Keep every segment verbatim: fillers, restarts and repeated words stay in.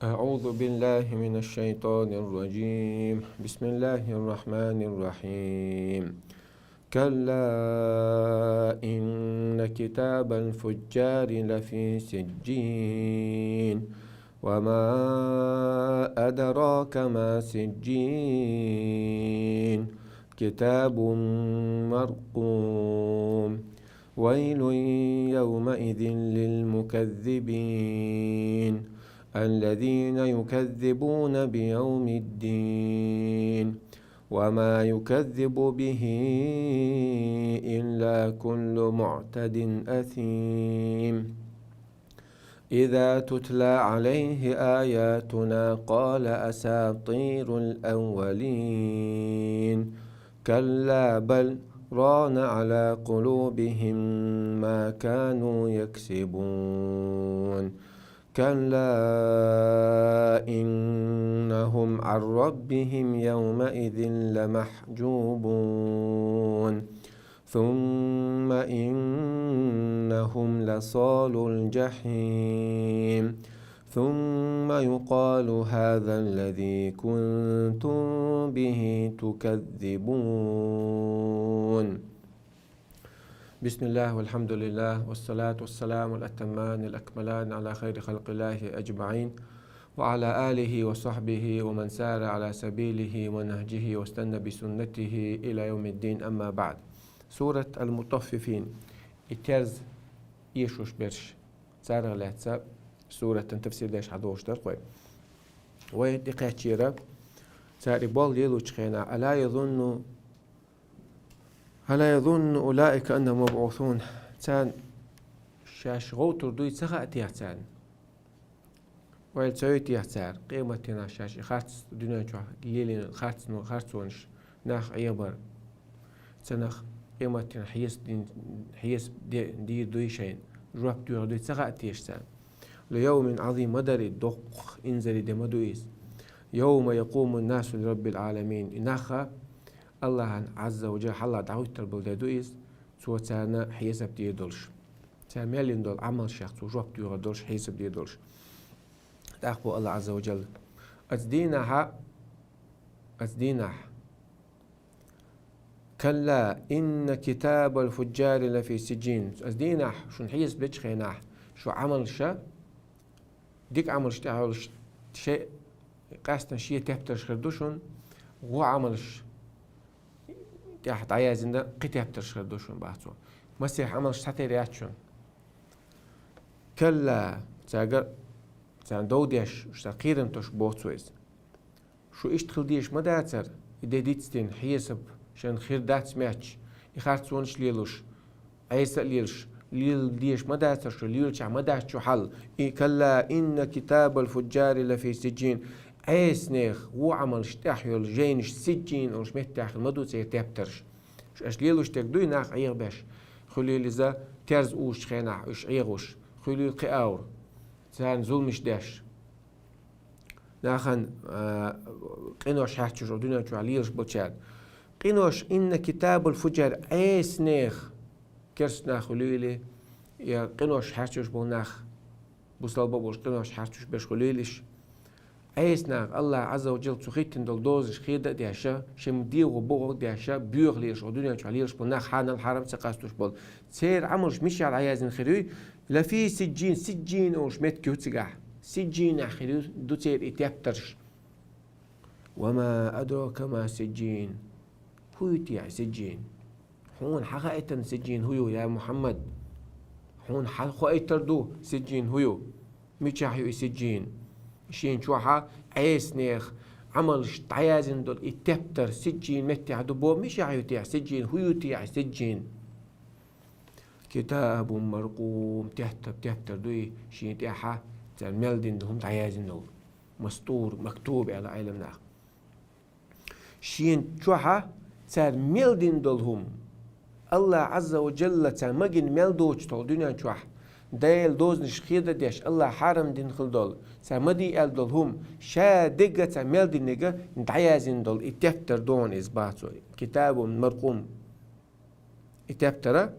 أعوذ بالله من الشيطان الرجيم. بسم الله الرحمن الرحيم. كلا إن كتاب الفجار لفي سجين. وما أدراك ما سجين. كتاب مرقوم. ويل يومئذ للمكذبين. الذين يكذبون بيوم الدين. وما يكذب به إلا كل معتد أثيم. إذا تتلى عليه آياتنا قال أساطير الأولين. كلا بل ران على قلوبهم ما كانوا يكسبون. كلا إنهم عن ربهم يومئذ لمحجوبون. ثم إنهم لصالو الجحيم. ثم يقال هذا الذي كنتم به تكذبون. بسم الله والحمد لله والصلاة والسلام الأتمان الأكملان على خير خلق الله أجمعين وعلى آله وصحبه ومن سار على سبيله ونهجه واستنى بسنته إلى يوم الدين، أما بعد. Сурат Аль-Мутаффифин. И терз эшош берш. Царех лаьцна сурата тафсир деш хьадоагӀаш дар-кх вай. Вай тӀакхаьчар цар и болх лелоча хенахь: ألا يظن ألا يظن أولئك أنهم مبعوثون. Царна шаьш гӀовттур дуй ца хаьа техьа царна? Ойла ца йой техьа цара, къематдийнахь шаьш и харц, дуьнен чохь лелийна харц-, харцонаш, нах Ӏехабар, цу наха къематдийнахь хьесап дин-, хьесап де-, дийр дуй шайна, жоп доьхур дуй ца хаьа теша царна? ليوم عظيم, ма дарий, доккха инзаре де ма ду иза. يوم يقوم الناس لرب العالمين. И нах АллахӀан, Ӏазза ва Джалла, хьалха дӀахӀуьттур болу де ду иза, цо царна хьесап дийр долуш. Цара мел йина долу Ӏамалшех цо жоп доьхур долуш, хьесап дийр долуш. ТӀаккха боху АллахӀ Ӏазза ва Джалла: «Оцу дийнахьа, оцу дийнахьа, كلا إن كتاب الفجار لفي سجين». Оцу дийнахьа шуна хьесап дечу хенахь, шун Ӏамалш, дика Ӏамалш тӀехь йолуш, шайн къаьстина шен тептарш хир ду шуна, вон Ӏамалш тӀехь дӀаяздина кхин тептарш хир ду шуна, боху цо. Масех Ӏамалш цхьатера яц шуна. كلا, цаьрга, царна дов деш, уьш царна кхерам тосуш боху цо иза. Шу иштта хила дезаш ма дацара, и де дицдина, хьесап шайна хир дац моьттуш, и харцонаш а лелош, Ӏеса а лелаш, лела дезаш ма дацара шу, лелачохь ма дац шу хьал. И, كلا إن كتاب الفجار لفي سجين. Ӏесанех вон Ӏамалш тӀехь йолу жайнаш сиджжин олуш меттехь хир ма ду церан тептарш. Шу аша лелош дерг дуй нах Ӏехабеш? Хуьлийла иза терза узучу хенахь уьш Ӏехош, хуьлийла кхин а агӀор, царна зуламаш деш. Нахана, а, къинош хьаьрчаш, дуьнен чохь лелаш болчарна. Къинош, إن كتاب الفجار, Ӏесанех, керста нах хуьлийла, я къинош хьаьрчаш болу нах, бусалба а болуш къинош хьаьрчаш берш хуьлийла уьш. Ӏеса нах, АллахӀ Ӏазза ва Джалла цу хӀиттина долу дозанаш хеда а деш, шайн дегӀо бохо а деш, боьха лелаш, дуьнен чохь лелаш болу нах, хьанал хьарам ца къастуш болу. Церан Ӏамалш мичахь дӀаяздина хир юй? لفي سجين, сиджжин олуш меттиг ю цигахь. Сиджжинехь хир ю, ду церан и тептарш. وما أدراك ما سجين. ХӀун ю те сиджжин? Хьуна хьан хаийтина сиджжин хӀун ю, я Мухьаммад? Хьуна хьан хоийтар ду сиджжин хӀун ю? Мичахь ю и сиджжин? Шен чохь Ӏесанех Ӏамалш дӀаяздина долу и тептар сиджжин меттехь ду боху, мичахь ю те сиджжин, хӀун ю те сиджжин? كتاب مرقوم, тептар, тептар ду и, шен тӀехь цара мел дина долу хӀума дӀаяздина долу. Мастур, мактуб аьлла Ӏеламнаха. Шен чохь цара мел дина долу хӀума, АллахӀ Ӏазза ва Джалла цара магина мел доцуш долу дуьнен чохь, Делан дозанаш хеда а деш, АллахӀа хьарам дина хила долу, цара ма де аьлла долу хӀума, ша дегга цара мел динарг дӀаяздина долу и тептар ду хьуна иза, боху цо. كتاب مرقوم. И тептар,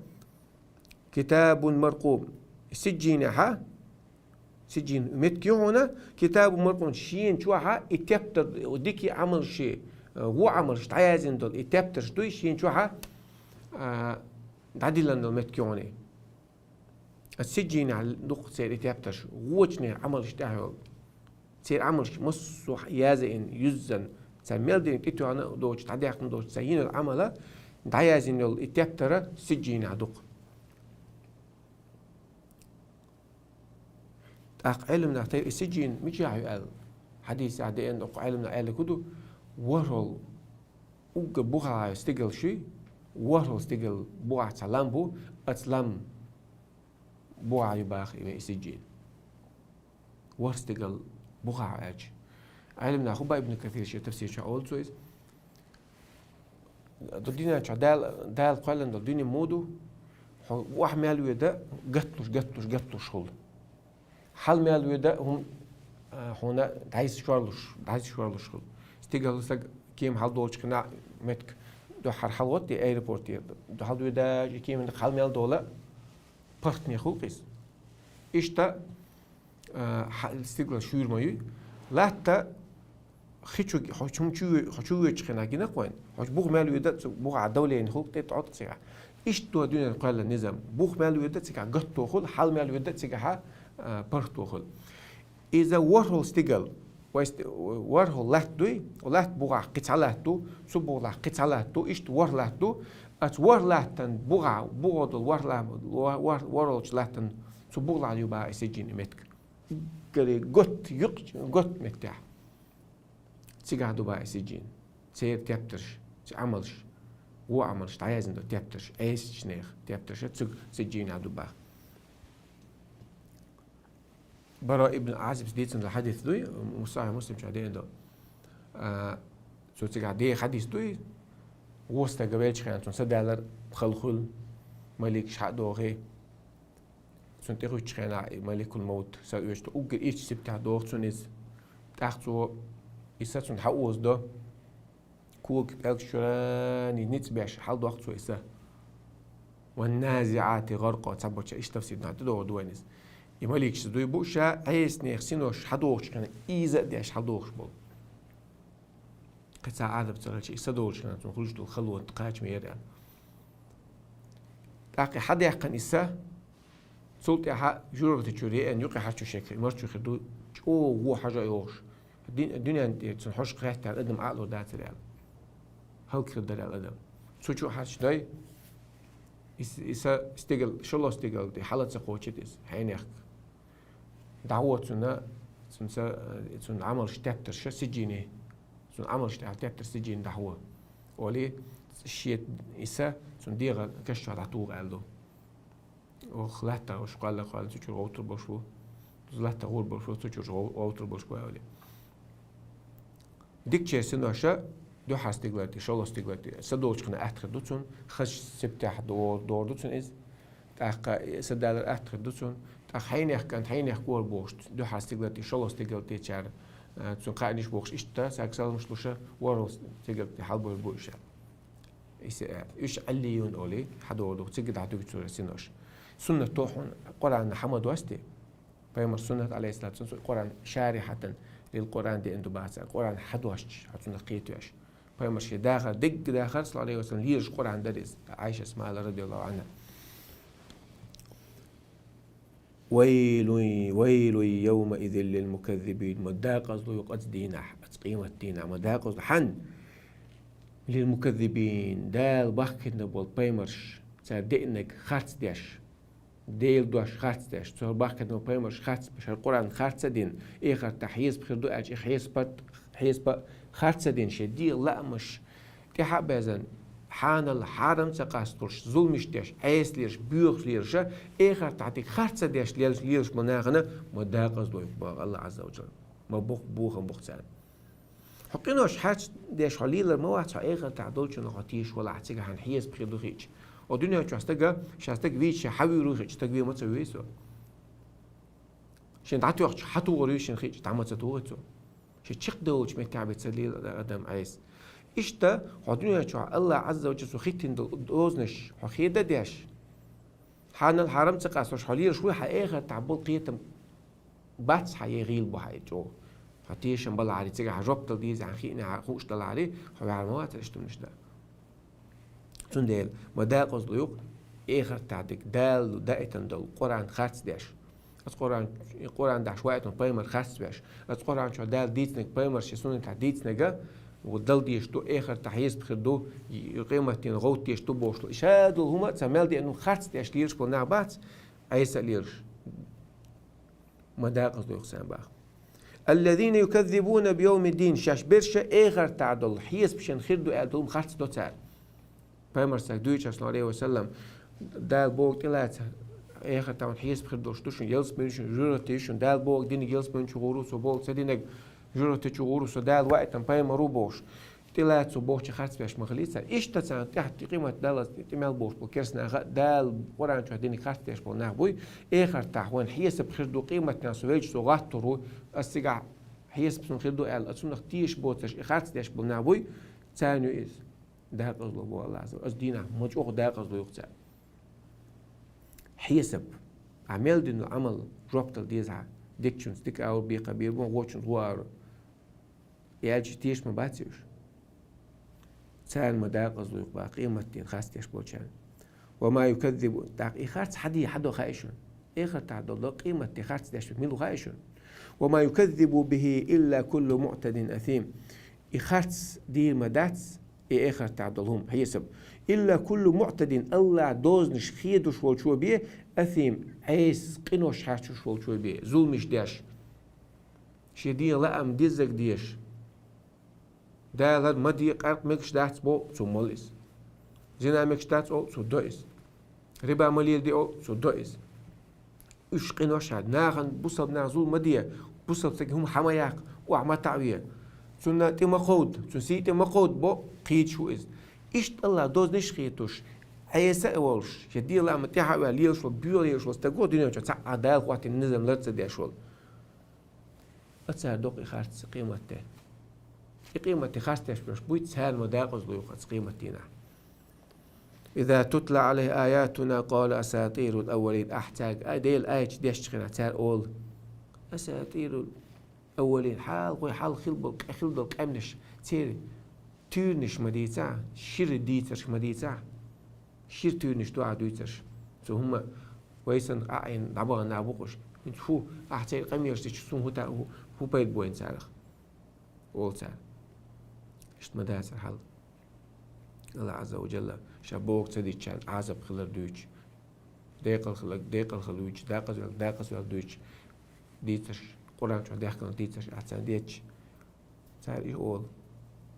كتاب مرقوم. И сиджжинехь, Сиджин метка ю хьона, китабун маркъум, шен чохьа и тептар, дика Ӏамалаш, во Ӏамалаш дӀаяздина дола и тептарш дуй, шен чохьа, а, дӀадиллина дола метка ю хьона. Сиджинехь ду-кх церан и тептарш, вочу нехан Ӏамалаш тӀехь йолу. Церан Ӏамалш массо а язйина, юьззина, цара мел дина тӀетоьхна доцуш, дӀадаьккхина доцуш, цара йина йолу Ӏамал дӀаяздина йолу и тептар сиджинехь ду-кх. ТӀаккха Ӏеламнаха тайпа и сиджин мичахь ю аьлла, хьадисехь деана, оцу Ӏеламнаха аьлларг хӀун ду, ворхӀалгӀа уггар бухахь стигал шуй, ворхӀалгӀа стигал бухахь цхьа лам бу, оцу лам бухахь ю боху и вайн сиджин. ВорхӀ стигал бухахь аьлча. Ӏеламнаха хӀун боху, Ибн Касира шен тафсир чохь олу цо иза. Ду дуьнен чохь Дала, Дала кхоьллина долу дуьне муха ду, хьо охьа мел воьду, гатлуш, гатлуш, гатлуш хуьлу. Хьала мел воьду, хӀума, а, хьуна дӀасашорлуш, дӀасашорлуш хуьлу. Стигал стаг кема хьаладолучу хенахь метка дуьххьара хьалагӀоттий аэропортера. Хьаладоьдуш и кема хьала мел долу паргӀатне хуьлу-кх иза. Иштта, а, хьа-, стигал шуьйра ма юй. Латта хи чу, хьо чу, хьо чу воьдучу хенахь гина-кх вайна. Хьо чу бух мел воьду, цу бухахь давление хуьлу-кх тӀе тӀе цигахь. Иштта дуьнен кхоьллина низам. Бух мел воьду, цигахь гатто хуьлу, хьала мел воьду, цигахь, а, паргӀато хуьлу. Иза ворхӀалгӀа стигал, вай сти-, ворхӀалгӀа латта дуй, латта бухахь кхин цхьа латта ду, цу бухахь кхин цхьа латта ду, иштта ворхӀ латта ду, оцу ворхӀ латтан бухахь, бухахь долу ворхӀ ла-, ворхӀ-, ворхӀалгӀачу латтан цу бухахь ю боху и сиджин метка. Уггаре готта юкъ-, готта меттехь. Цигахь ду боху и сиджин. Церан тептарш, церан Ӏамалш, вон Ӏамалш дӀаяздина долу тептарш, Ӏесачу нехан тептарш, цуьнан сиджинехь ду боху. Бараъ ибн Азибс дийцина долу хьадис дуй, Сахьихь Муслим чохь деана долу. А, цо цигахь деха хьадис дуй, вон стаг веллачу хенахь цунна са даьлларг хала хуьлу, маликаш хьа а дохий. Цунна тӀехуьттучу хенахь и маликул-мовт са оьцуш ду, уггар ирчу сибтехь доху цунна иза. ТӀаккха цо и са цунна хьа а озадо, коган пӀелгаш чуьра ницкъ беш хьаладоккху цо и са. «Ван-назиӀати гӀаркъа», цхьаболчара иштта тафсир дина, тӀедогӀур ду вайна иза. И маликаш дуй бу ша Ӏесачу нехан синош хьадохучу хенахь иза а деш хьаладохуш болу. Кхин цхьа Ӏазап ца хилча, и са долучу хенахь цунна хуьлуш долу хало кхачаме яра аьлла. ТӀаккха и хьадаьккхина и са, цул тӀаьхьа жуьгтичуьра еана юкъахь чу шега, и марчо хир ду, чӀогӀа вон хьожа йогӀуш. Ди-, дуьнен тӀера цунна хьожа гӀеттара адам Ӏалур дацара аьлла. ХӀаллакьхир дара аьлла адам. Цу чу хьарчадой, и с-, и са стигал, шолгӀа стигал тӀе хьала ца кхочуьйту иза, хьенехк. ДӀахьо цунна, цунна са, цунна Ӏамалш тептарш сиджине, цунна Ӏамалш тӀехь тептар сиджине дӀахьо. Олий, шен и са цунна дегӀан каш чохь дӀатуху аьлла ду. Оха лаьттах уьш кхоьлла-кхоьлла цу чуьра гӀовттар болуш бу. Лаьттах гӀур болуш бу, цу чуьра гӀов-, гӀовттар болуш бу олий. Дикачеран синоша дуьххьара стигала тӀе, шолгӀа стигала тӀе са долчу хенахь атта хир ду цунна, хазачу сибтехь догӀур ду цунна иза. ТӀаккха са далар атта хир ду цунна. ТӀаккха хьенех кӀант, хьенех кӀора бохуш, дуьххьара стигала тӀе, шолгӀа стигала тӀе цара, а, цунна кхаъниш бохуш, иштта, цаьрга саламаш луша, ворхӀалгӀа стигала тӀе хьалабевр бу уьш. Иса, а, уьш Ӏиллийюн олий, хьадогӀур ду, цига дӀадуьгу цо синош. Суннат тохьун Къуръанна хьа ма дости. Пайхамар суннат, алейхиссалату вассалам, Къуръан шарихьатан лил Къуръан деана ду бацара. Къуръан хьадоьшча, хьо цунах кхетоьш. Пайхамар шен дахар, дегга дахар, саллаллаху алейхи ва саллям, лелаш Къуръан дара иза. Айшас ма алла, радияллаху анха. «Вайлун, вайлун йавмаизин лил муказзибин». Ма декъазло ю оцу дийнахь, оцу къемат дийнахь. Ма декъазло. Хьан? Лил муказзибин. Дала бахкийна болу пайхамарш, цара деанарг харц деш. Делан дош харц деш, цо бахкийна пайхамарш харц беш, хӀара Къуръан харц а дина, эхартахь хьесап хир ду аьлча, и хьесапа, хьесапа харц а дина, шен дегӀан лаамаш тӀаьхьа а безна, хьанал хьарам ца къасталуш, зуламаш деш, Ӏеса лелаш, боьха лелаш, эхартахь дика харц а деш лелаш, лелаш болу нахана ма декъазло ю боху АллахӀ Ӏазза ва Жалла. Ма бу-, бохам бу-кх царна. Хьо къинош харц деш хьо лелар ма вац, хьо эхартахь долчунах хьо тешаш валахь, цигахь хьан хьесап хир ду хиъча. О дуьнен чохь стага, ша стаг вийча, ша хьан вуьйр ву хиъча, стаг вен ма ца вуьй цо. Шен дӀатоьхча, хьан тухур вуьй шен хиъча, дӀа ма ца тухий цо. Шен чекхдолучу меттехь бен ца лела адам Ӏеса. Иштта, хьо дуьнен чохь АллахӀ Ӏазза ва Жалла цо хӀиттина долу дозанаш хьо хеда а деш, хьанал хьарам ца къасталуш, хьо лелаш вуй хьан эхартахь болу кхетам бац хьа е гӀийла бу хьа и чӀогӀа. Хьо тешам балахьари, цигахь жоп дала деза хьа хиъна хьа хууш далахьари, хьо ваьхьар ма вацар иштта мишта. Цундела, ма дакъазло юкъ, эхартахь дика, Дала даийтина долу Къуръан харц деш. Аса Къуръан, Къуръан дахьаш ваийтина пайхамар харц веш. Аса Къуръан чохь Дала дийцинарг, пайхамар шен суннатехь дийцинарг, ва дала дезаш ду, эхартахь хьесап хир ду, и къематдийнахь гӀовттеш ду бохуш. Ша долу хӀума а ца мел деана харц деш лелаш болу нах бац, Ӏеса а лелаш. Ма дакъазло юкъ царна боху. الذين يكذبون بيوم الدين, шаьш берш а эхартахь долу хьесап шен хир ду аьлла долу харц до цара. Пайхамар сан дуьйцуш, саллаллаху Ӏалайхи ва саллам, Дала боху тӀелаца, эхартахь хьесап хир долуш ду шуна, ялсамани шуна, жуьргӀатти шуна, Дала боху диниг ялсамани чу гӀур ву со боху, ца динарг жуьргӀатти чу гӀур ву со, Дала ваийтина пайхамар ву бохуш. ТӀелаца цо бохучу харц беш ма хилийта цара. Иштта царна тӀехь къемат даллалц тӀе мел бохуш болу керстанаха а Дала Къуръан чохь диниг харц деш болу нах буй, эхартахь вайн хьесап хир ду, къематдийнахь со велча со гӀаттор ву, ас цигахь хьесап суна хир ду аьлла, ас цунах тешаш боцурш и харц деш болу нах буй, царна ю иза. Дакъазло бу Аллах Азза ва Джалла. Ас дийнахь ма чӀогӀа дакъазло юкъ царна. Хьесап. Ахь мел дина Ӏамал жоп дала деза хьа. Дикачунца дика аьлла, бекхам бийр бу, гӀочунца гӀо аьлла. И аьлча тешаш ма бац уьш. Царна ма дакъазло юкъ боху къематдийнахь харц деш болчарна. وما يكذب, тӀаккха и харц хьан де, хьан до хаьа шуна? Эхартахь долу къематдийнахь харц деш мила ву хаьа шуна? وما يكذب به إلا كل معتد أثيم. И харц дийр ма дац, и эхартахь долу хӀума, хьесап. إلا كل معتد, Аллах дозанаш хедош волчо бен, أثيم, Ӏеса къинош хьаьрчош волчо бен, зуламаш деш. Шен ден лаам деззарг дезаш. Дала ма де, къаьркъа мегаш дац боху, цо молу иза. Зина мегаш дац олу, цо до иза. Риба ма леладе олу, цо до иза. Уьш къинош хьа, нахана, бусалба наха зулам ма де, бусалба стаге хӀума хьа ма яккха, охьа ма таӀаве. Цунна тӀе ма кховда, цунна сий тӀе ма кховда боху, кхийдаш ву иза. Иштта Аллах дозанаш а хетош, Ӏеса а волуш, шен ден лаам тӀаьхьа а ваьлла лелаш волу, боьха лелаш волу стаг ву дуьнен чохь цхьа а Дала хӀоттийна низам лар ца деш волу. Аса цара доккха и харц къематде. И къематде харц деш берш буй, царна ма дакъазло юкъ аса къематдийнахь. إذا تتلى عليه آياتنا قال أساطير الأولين. Ахь цаьрга а Делан аяташ дешча хенахь, цара олу: أساطير الأولين. Хьалхой хьалха хилла болу, къе хилла долу къаьмнаш, церан туьйранаш ма дийцахь, шира дийцарш ма дийцахь. Шира туьйранаш ду ахь дуьйцурш. Цу хӀума вай санна къаьхьина дӀабахана нах бу-кх уьш. ХӀинца хӀу, ахь церан къамелаш дича, суна хӀу та-, хӀу, хӀу пайда бу хӀинца царах? Олу цара. Иштта ма дацара хьал. Аллах Азза ва Джалла ша бохург ца дичарна Ӏазап хилар дуьйцу. Декъал хиларг декъал хила дуьйцу, дакъазвелларг дакъазвелла дуьйцу. Дийцарш, Къуръан чохь даьхкина дийцарш ахь царна детташ. Цара и олу: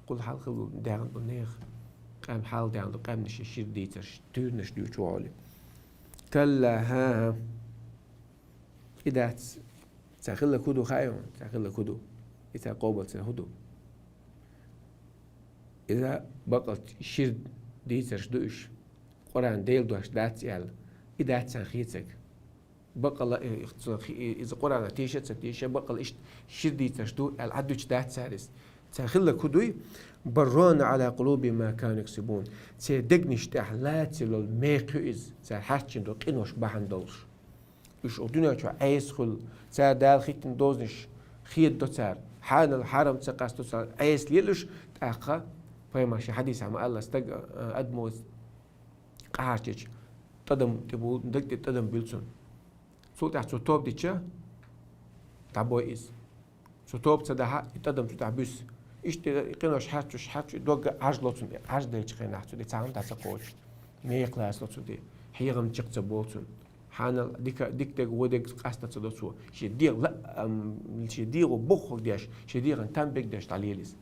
кхул хьалха хилла даьхна ду нехан къаьмнаш, хьалха даьхна ду къаьмнаш, шира дийцарш, туьйранаш дуьйцу олий. كلا، ها، ها. И дац, цара хилларг хӀун ду хаьий хьуна, цара хилларг хӀун ду? И цара къобалцина хӀун ду? Иза бакъалла шира дийцарш ду уьш. Къуръан Делан дош дац аьлла, и дац царна хецарг. Бакъалла, э, цо хи-, иза Къуръанах теша а ца теша, бакъалла иштта шира дийцарш ду аьлла, Ӏадуьтуш дац цара иза. Цара хилларг хӀун дуй? بل ران على قلوبهم ما كانوا يكسبون. Церан дегнаш тӀехь лацалла мекха ю иза, цара хьаьрчина долу къинош бахьана долуш. Уьш укх дуьнен чохь Ӏеса хуьлу, цара Дала хӀиттина дозанаш хедадо цара, хьанал хьарам ца къасто цара Ӏеса лелаш, тӀаккха пайхамар шен хьадисехь ма аьлла: стаг, а, адамо къахьарчича, тӀадам тӀе бу-, даг тӀе тӀадам буьлу цунна. Цул тӀаьхьа цо тоба дича, дӀабой иза. Цо тоба ца дахьа, и тӀадам цу тӀехь буьсу. Иштта и къинош хьаьрчуш, хьаьрчуш, и дог Ӏаж ло цунна, и Ӏаж делча хенахь цу тӀе цхьа хӀума дӀа ца кхочу. Мекха лаца ло цу тӀе, хьехам чекх ца болу цунна. Хьанал дика, дика дег, вон дег къаста ца до цо. Шен дегӀ ла-, ам, шен дегӀо бохург деш, шен дегӀан там бег деш дӀалелийза.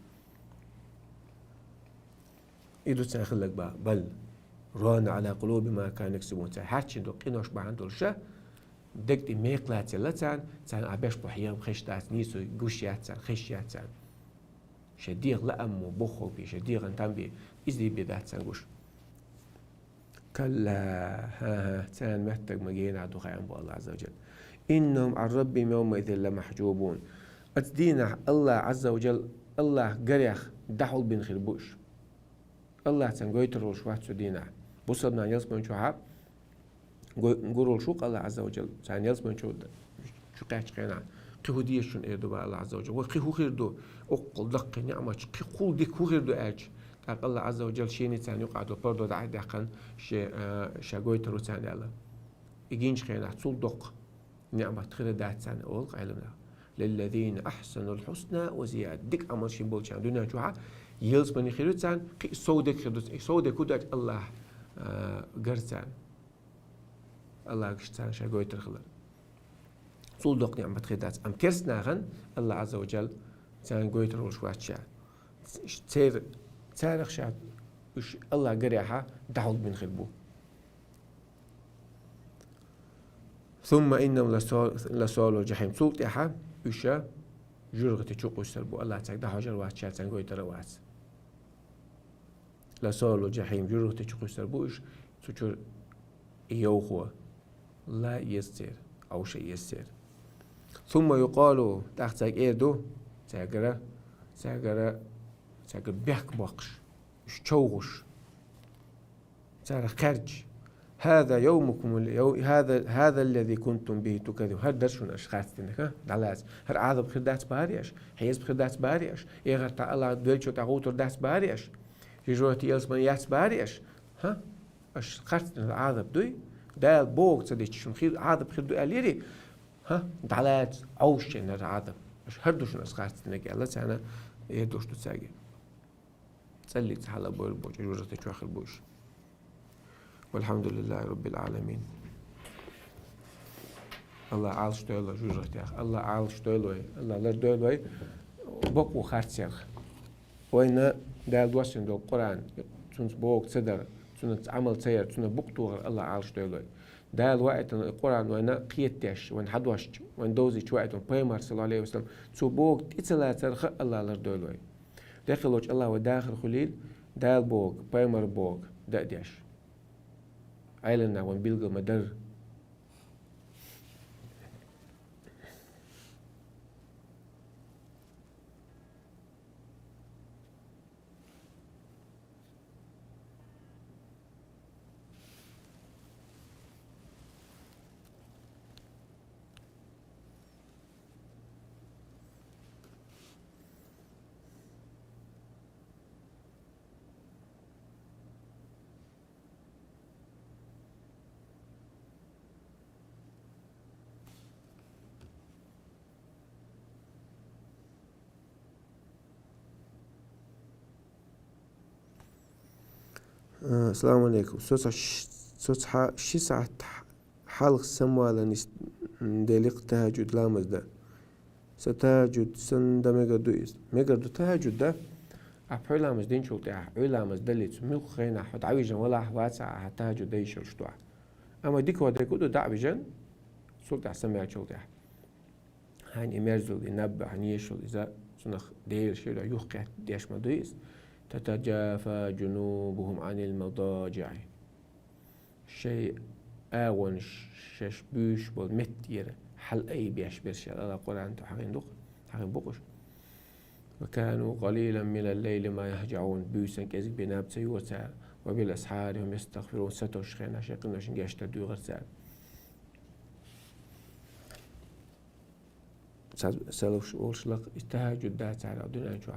И ду царна хилларг боху. بل ران على قلوبهم ما كانوا يكسبون. Цара хьаьрчина долу къинош бахьана долуш, дег тӀе мекха лацалла царна, царна ахь беш бу хьехам хезаш дац, нийсо гуш яц царна, хезаш яц царна. Шен дегӀан лаам бу, бохург бен, шен дегӀан там бен, иза бен дац царна гуш. كلا، ها، ها, царна моттиг ма генахь ду хаьий боху Аллах Азза ва Джалла. إنهم عن ربهم يومئذ لمحجوبون. Оцу дийнахь Аллах Азза ва Джалла, Аллах гарех дӀахьулбина хир бу уьш. Аллах царна гойтур волуш вац цу дийнахь. Бусалба нах ялсамани чохь гой-, гур волуш ву-кх Аллах Азза ва Джалла, царна ялсамани чу, чу кхаьчча хенахь. Кхы хӀун деза шуна, эр ду вай Аллахь Ӏазза ва Джалла. Вай кхы хӀун хир ду, оццул доккхий ниӀматаш, кхы хул дика хӀун хир ду аьлча, тӀаккха Аллахь Ӏазза ва Джалла шен ницкъаца юкъахь дола пардо дӀа а даьккхина, ше, а, ша гойтар ву царна аьлла. И гинчу хенахь цул доккха ниӀмат хир дац царна, олу Ӏеламнаха. «للذين أحسنوا الحسنى وزيادة». Дика Ӏамал шен болчарна дуьнен чохь а, ялсамани хир ю царна, кхин а сов дерг хир ду, и сов дерг хӀун ду аьлча Аллахь, а, гар царна. Аллахьа гуш царна шайн гойтар хилар. Цул доккха ниӀмат хир дац. Амма керста нахана Аллахь Ӏазза ва Джалла царна гойтар волуш вац ша. Цер-, царах ша уьш Аллахьа гарехь дӀахьулбина хир бу. «ثم إنهم لصا-، لصالو الجحيم». Цул тӀаьхьа уьш жуьргӀати чу къуьйсур бу. Аллахьа цаьрга дӀахьожур вац ша, царна гойтар а вац. «لصالو الجحيم», жуьргӀати чу къуьйсур бу уьш, цу чуьра йовхо. Ла еза церан, Ӏовша еза церан. «ثم يقال», тӀаккха цаьрга эр ду, цаьргара, цаьргара, цаьргара бехк боккхуш, уьш човхуш, царах кхаьрдаш: «هذا يومكم اليو-، هذا، هذا الذي كنتم به تكذبون». ХӀара дара шуна аша харц динарг, хӀа? ДӀалаца. ХӀара Ӏазап хир дац бахарий аша? Хьесап хир дац бахарий аша? ЭгӀар тӀе Аллахь веллачул тӀаьхьа гӀовттар дац бахарий аша? Жижоти ялсамани яц бахарий аша? ХӀа? Аша харц динарг Ӏазап дуй? Дала бохург ца дича шуна хир, Ӏазап хир ду аьллерий? ХӀа? ДӀалаца, Ӏовша шена хӀара Ӏазап. Аша хӀара ду шуна аса харц динарг аьлла, царна эр долуш ду цаьрга. ЦӀаллица хьала а бойла бохучу жожагӀате чохь хир бу уьш. Валхьамдулиллахи Раббил Ӏаламин. Аллах Ӏалаш дойла жожагӀатех. Аллах Ӏалаш дойла вай. Аллах лардойла вай бакъо харцех. Вайна Дала доссийна долу Къуръан, цуьнца бохург ца дар, цуьнца Ӏамал ца яр, цуьнан букъ тохар Аллах Ӏалаш дойла вай. Дала ваийтина и Къуръан вайна кхетадеш, вайна хьадош, вайна довзийта ваийтина пайхамар, саллаллаху Ӏалайхи ва саллам, цо бохург тӀе ца лацарх Аллах лардойла вай. Декъалчу Аллах вай дахар хуьлийла, Дала бохург, пайхамар бохург дан а деш. Ӏеламнаха вайна билгал ма-дарра. Ассаламу алейкум. Со цхьа ш-, со цхьа ши сахьт хьалха самавала нис делира тахӀаджуд ламаз дан. Сан тахӀаджуд санна дан мегар ду иза? Мегар ду тахӀаджуд дан. Ахь пхьуьйламаз динчул тӀаьхьа, Ӏуьйламаз даллица, муьлхха хенахь хьо дӀавижина валахь, вацахь ахьа тахӀаджуд дайшалш дуьхьа. Амма дика хӀо дерг хӀун ду, дӀа а вижина, цул тӀаьхьа самаяьллачул тӀаьхьа. Хьайна и мерзал, и наб, хьайна ешал иза, цунах Делан шира юхакхетта деш ма дуй иза. «تتجافى جنوبهم عن المضاجع». Шайн агӀонаш шаьш буьйш болу меттера хьалаайбеш берш аьлла Къуръан тӀе хьахийна ду-кх, хьахийна бу-кх уьш. «وكانوا قليلا من الليل ما يهجعون». Буьйсан кӀезиг бен наб ца йора цара. «وبالأسحار هم يستغفرون». Сатосучу хенахь шайн къиношна гечдар дуьйгӀира цара. Ца-, салафаш олуш лакха, и тахӀаджуд дан цара дуьнен чохь.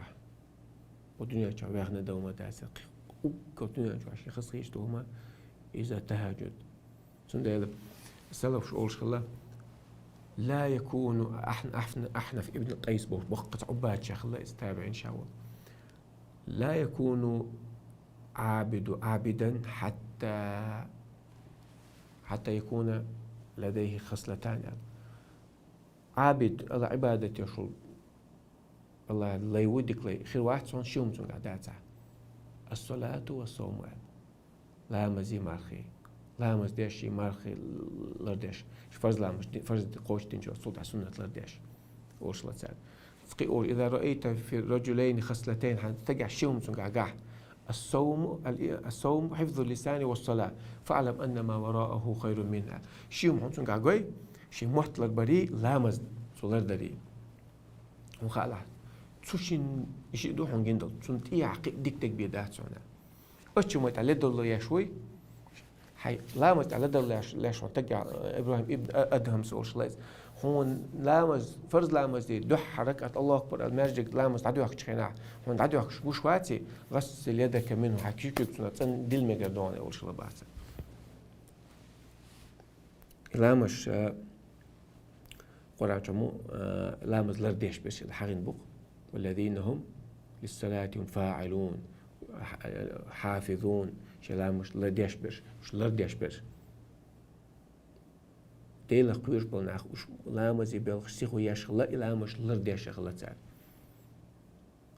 О дуьнен чохь вехна дан ма дацара. Уггар дуьнен чохь шен хазахеташ ду хӀума иза тахӀаджуд. Цундела салафаш олуш хилла: «لا يكون», Ахь-, Ахь-, Ахьнаф ибн Къайс боху баккхачу Ӏуббадчех хилла иза, табиӀин ша волу. «لا يكون عابد عابدا حتى، حتى يكون لديه خصلتان», аьлла. Ӏабид, Аллах Ӏибадат йеш волу, Аллах лай ву, дика лай, хир вац цунна ши хӀума цуьнгахь дацахь. «الصلاة والصوم», аьлла. Ламазий мархий. Ламаз деш, и мархий лардеш. Фарз ламаз, фарз кхочушдинчул тӀаьхьа суннат лардеш. Олуш ла цара. Кхин олу: «إذا رأيت في الرجلين خصلتين», хьан стагехь ши хӀума цуьнгахь гахь. «الصوم، ال-، الصوم حفظ اللسان والصلاة، فاعلم أن ما وراءه خير منها». Ши хӀума хьуна цуьнгахь гой, шен мотт ларбарий, ламаз цо лардарий. ХӀун хаалахь, цу шин и шиъ ду хьуна гина долу, цунна тӀехьа кхин а дика дерг бен дац хьуна. Оцу хӀуманна тӀехь ледолла еш вуй, Хьай ламаз тӀа ладалла леш, леш хьона тагга, э, Ибрахим ибн А-, Адхамс волуш лайз. Хьуна ламаз, фарз ламаз де, дуьххьара ракаӀат Аллаху акбар аьлла, маьждиг ламаз дӀадоьхкачу хенахь, хьуна дӀадоьхкаш гуш ваций, гӀассил ядака минху, хьан куьйгашка цунах цӀена дилла мегар догӀу аьлла волуш хила бац. И ламаз, э, Къуръан чу ма, э, ламаз лардеш берш, хьагӀин бу-кх. والذين هم لصلاتهم فاعلون. Хьафизун, шайн ламазаш лардеш берш, уьш лардеш берш. Делах кхоьруш болу нах, уьш ламазе боьлхуш сихо еш хилла, и ламазаш лардеш хилла цара.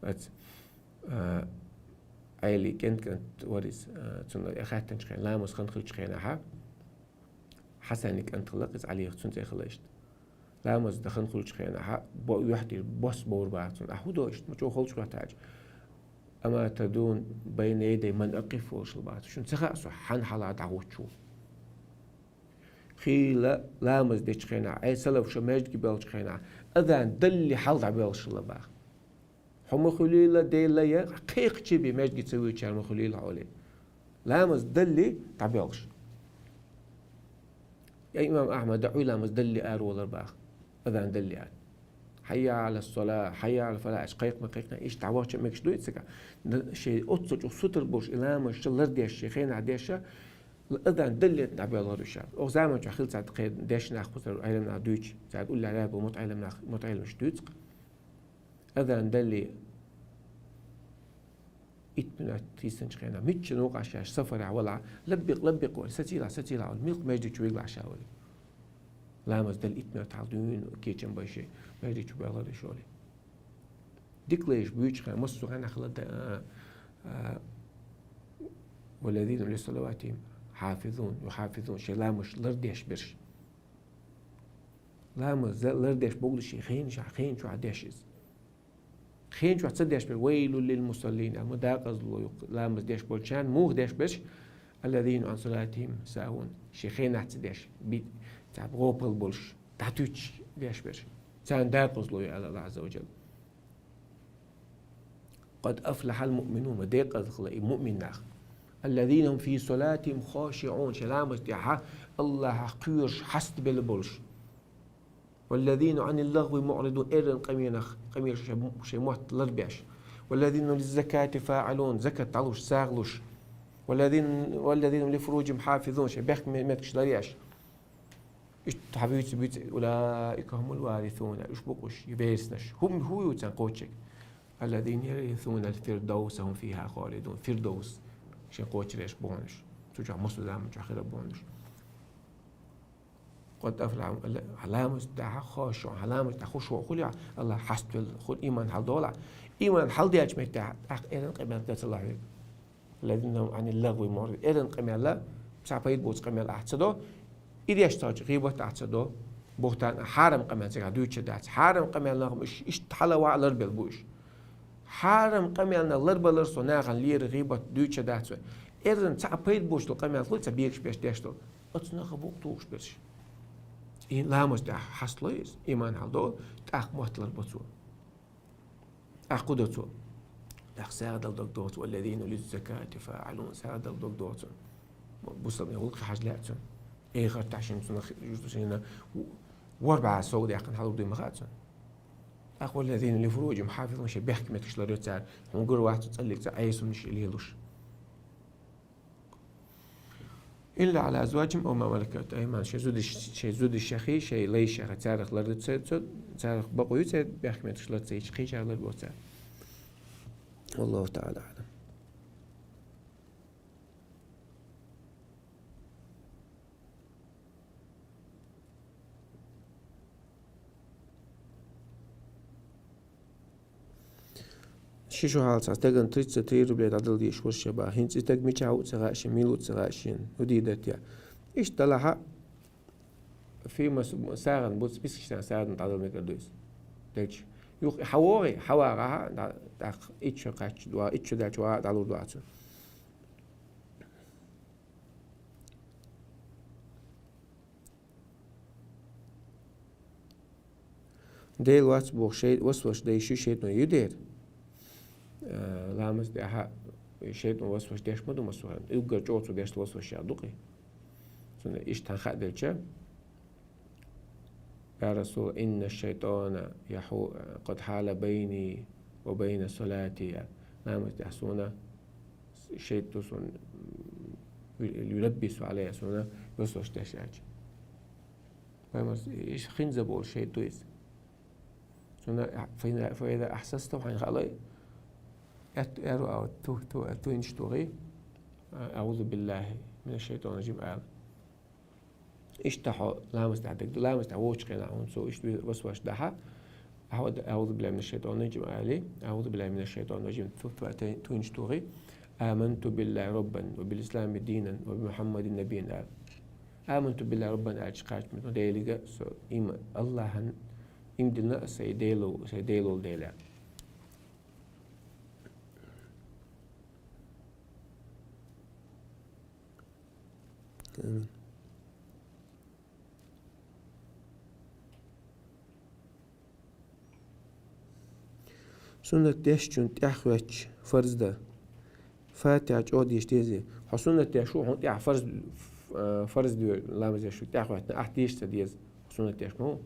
Аца, а, Ӏели кӀент-кӀант вар иза, а, цунна хаьттинчу хенахь, ламаз хан хиллачу хенахь, Хьасанан кӀант хилла иза, Ӏалиех цуьнан цӀе хилла иштта. Ламаз дан хан хуьлучу хенахь, бо-, юьхь тӀера бос бовр бац цунна. Ахь хӀун до иштта, ма чӀогӀа холчу хӀоттаьча? Ама тадри байна ядай ман акъиф волуш хила бац. Шуна ца хаьа со хьанна хьалха дӀагӀуттуш ву? Хийла ламаз дечу хенахь, Ӏе салаф шо маьждиге боьлхучу хенахь, азан далле хьалха дӀабоьлхуш хилла баха. Хьо ма хуьлийла, Дела я, кхайкхича бен маьждиге ца воьдучара ма хуьлийла хьо олий. Ламаз далле дӀабоьлхуш. Я имам Ахьмада, Ӏуьйра ламаз далле араволар баха. Азан далле аьлла. Хьаййа Ӏала ссала, хьаййа Ӏала фалахь, аьлла кхайкха ма кхайкхина, иштта дӀавахча мегаш ду и цигахь. Н-, шайн оццул чӀогӀа сутара болуш, и ламазаш лардеш, шайн хенахь деш, азан далле дӀабоьлхура уьш. Оха заман чохь хилла цхьа кхин дешна нах, кхузара Ӏеламнах дуьйцу, цаьрга уллехь лаьрра болу мутаӀеламнах, мутаӀеламаш дуьйцу-кх. Азан далле, итт минот тийсинчу хенахь, мичча вукъа ша сафарехь валахь, лаббикъ, лаббикъ олий, сацийла, сацийла олий, муьлхха маьждиг чу вигла ша олий. Ламаз далле итт минот хьалха дуьйна кечам бай шайн, маьждиг чу боьлхура уьш олий. Дика лайш буьйцучу хенахь, массо а хенахь хилла дан, а, а, والذين هم لصلواتهم يحافظون, يحافظون, шайн ламазаш лардеш берш. Ламаз за-, лардеш бохург шен хенаш, хен чохь деш иза. Хен чохь ца деш бер, ويل للمصلين, ма декъазло ю ламаз деш болчарна, муха деш берш, الذين هم عن صلاتهم ساهون, шен хенахь ца деш, би-, цхьа гӀопал болуш, дӀатуьйцуш деш берш. Царна декъазло ю, аьлла Аллах Ӏазза ва Джалла. قد أفلح المؤمنون, ма декъаза хилла и муъмин нах. الذين هم في صلاتهم خاشعون, шайн ламаз тӀехь Аллахьах кхоьруш, хьастабелла болуш. والذين عن اللغو معرضون, эрран къамелах, къамелаш шайн, шайн мотт ларбеш. والذين هم للزكاة فاعلون, закат дӀалуш, сагӀа луш. والذين، والذين هم لفروجهم حافظون, шайн бехк ме-, меттигаш ларъеш. Иштта хьан буьйцу, буьйцу, أولئك هم الوارثون, уьш бу-кх уьш, и берсанаш. ХӀун, хӀун ю царна кхочург? الذين يرثون الفردوس هم فيها خالدون. Фирдовс, шайн кхочурш бохуш. Цу чохь массо а заман чохь хир бохуш. قد أفلح, хьан ламаз тӀехь хошуӀ, хьан ламаз тӀехь хошуӀ хуьлий, Аллахьах хьаставелла хуьлий, иман хьалдолахь. Иман хьалдаьллачу меттехь тӀаккха эрран къамел дан ца ло хьоьга. الذين هم عن اللغو معرضون. Эрран къамел, цхьа пайда боцу къамел ахь ца до, и деш цхьаъ гӀийбат ахь ца до, бухӀтан, хьарам къамел цигахь дуьйцуш дац. Хьарам къамелнах иш-, иштта хьала ваӀ ларбелла бу уьш. Хьарам къамелнах ларбалар со нахана лера, гӀийбат дуьйцуш дац вай. Эрран цхьа пайда боцу къамел хуьлий, цхьа бегаш берш деш долу, оцу наха букъ тухуш берш. И ламаз тӀехь хьаст ло иза, иман хьалдолу, тӀаккха мотт ларбо цо. ТӀаккха хӀун до цо? ТӀаккха сагӀа дала дог догӀу цунна, والذين هم للزكاة فاعلون, сагӀа дала дог догӀу цунна. Бусалба гӀуллакхе хьажа лаьа цунна. Эхартахь шен цунах, шена ворхӀ бӀе сов даьккхина хьалур дуй ма хаьа цунна. ТӀаккха والذين هم لفروجهم حافظون, шайн бехк меттигаш ларйо цара, хӀума гур вац цо цӀаллиг цӀа Ӏеса хӀуманаш лелош. إلا على أزواجهم أو ما ملكت أيمانهم, шайн зудаш, шайн зудашехи, шайн лайшехи, царах лар ду ца, ца, царах бакъо ю церан бехк меттигаш лар ца йича, кхечарах лар бо цара. والله تعالى أعلم. Ши шо хьалха цхьа стагана тридцать три рублей дӀадала дезаш вара шен баха. ХӀинца и стаг мичахь ву а ца хаьа шена, мила ву а ца хаьа шена. ХӀун дийр дара те? Иштта далахь а, фирма с-, сагӀан бу, списочный сагӀан дӀадала мегар ду иза. Делча, юха хьан вогӀий, хьан вагӀахь а, дӀа-, тӀаккха итт шо кхаьчча, итт шо даьлча вагӀа а дӀалур ду цунна. Дела вац боху шай-, васваш дайш ю шайтӀано ю дера. Э, ламаз тӀехь шайтӀано васваш деш ма ду массо а хенахь. Уггар чӀогӀа цо деш васваш яа ду-кх и. Иштта хьан хаа делча: «Я Расул, инна шайтана яху-, къад хьала байни ва байна салати». Ламаз тӀехь суна шайтӀа ду суна, юлаббису алайя, суна васвас деш аьлча. Пайхамар, иш хинза болу шайтӀа ду иза. Суна файда, файда ахьсаста, хьайна хаалой, аьтту аьрру а ту, ту, ту инчу тухий, аузу биллахи мина шайтана раджим ала. Иштта хьо ламаз тӀехь дагадо, ламаз тӀехь вочу хенахь хьуна цо иштта васвас дахьа, ахьа аузу биллахи мина шайтана раджим али, аузу биллахи мина шайтана раджим ту, ту, ту, ту инчу тухий, аманту биллахи роббан, ва бил ислами динан, ва би Мухаммадин набиян ала. Аманту биллахи роббан аьлча кхача, ну, Делига, со, им Аллахьан, им дина сайн Дело, сайн Дело Дела. Амин. Суннат дешчун тӀаьхьа хӀоьттуш фарз дан. Фатихьа чӀогӀа деша дезий? Хьо суннат деш ву, хьуна тӀаьхьа фарз, э, фарз доьху ламаз деш ву, тӀаьхьа хӀоьттина ахь деша ца деза, хьо суннат деш ма ву.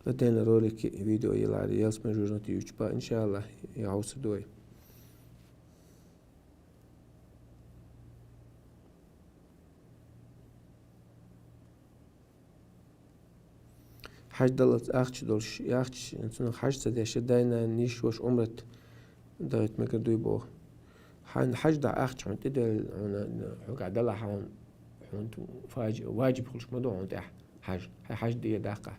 Отдельно ролики, видео йиларе, ялсмани жожагӀате юьйцуш бан, иншаАллахӀ, я хьовса дой. Хьаж даллалц ахча долуш, ахча, цунах хьаж ца деш, дай-нана, йиша-ваша Ӏумрат дахийта мегар дуй боху. Хьан хьаж дахьа ахча хьуна тӀедевлла, хьуна, хьуьгахь далахь хьуна, хьуна фаджи-, ваджиб хуьлуш ма ду хьуна тӀехь хьаж. Хьайн хьаж де даккха.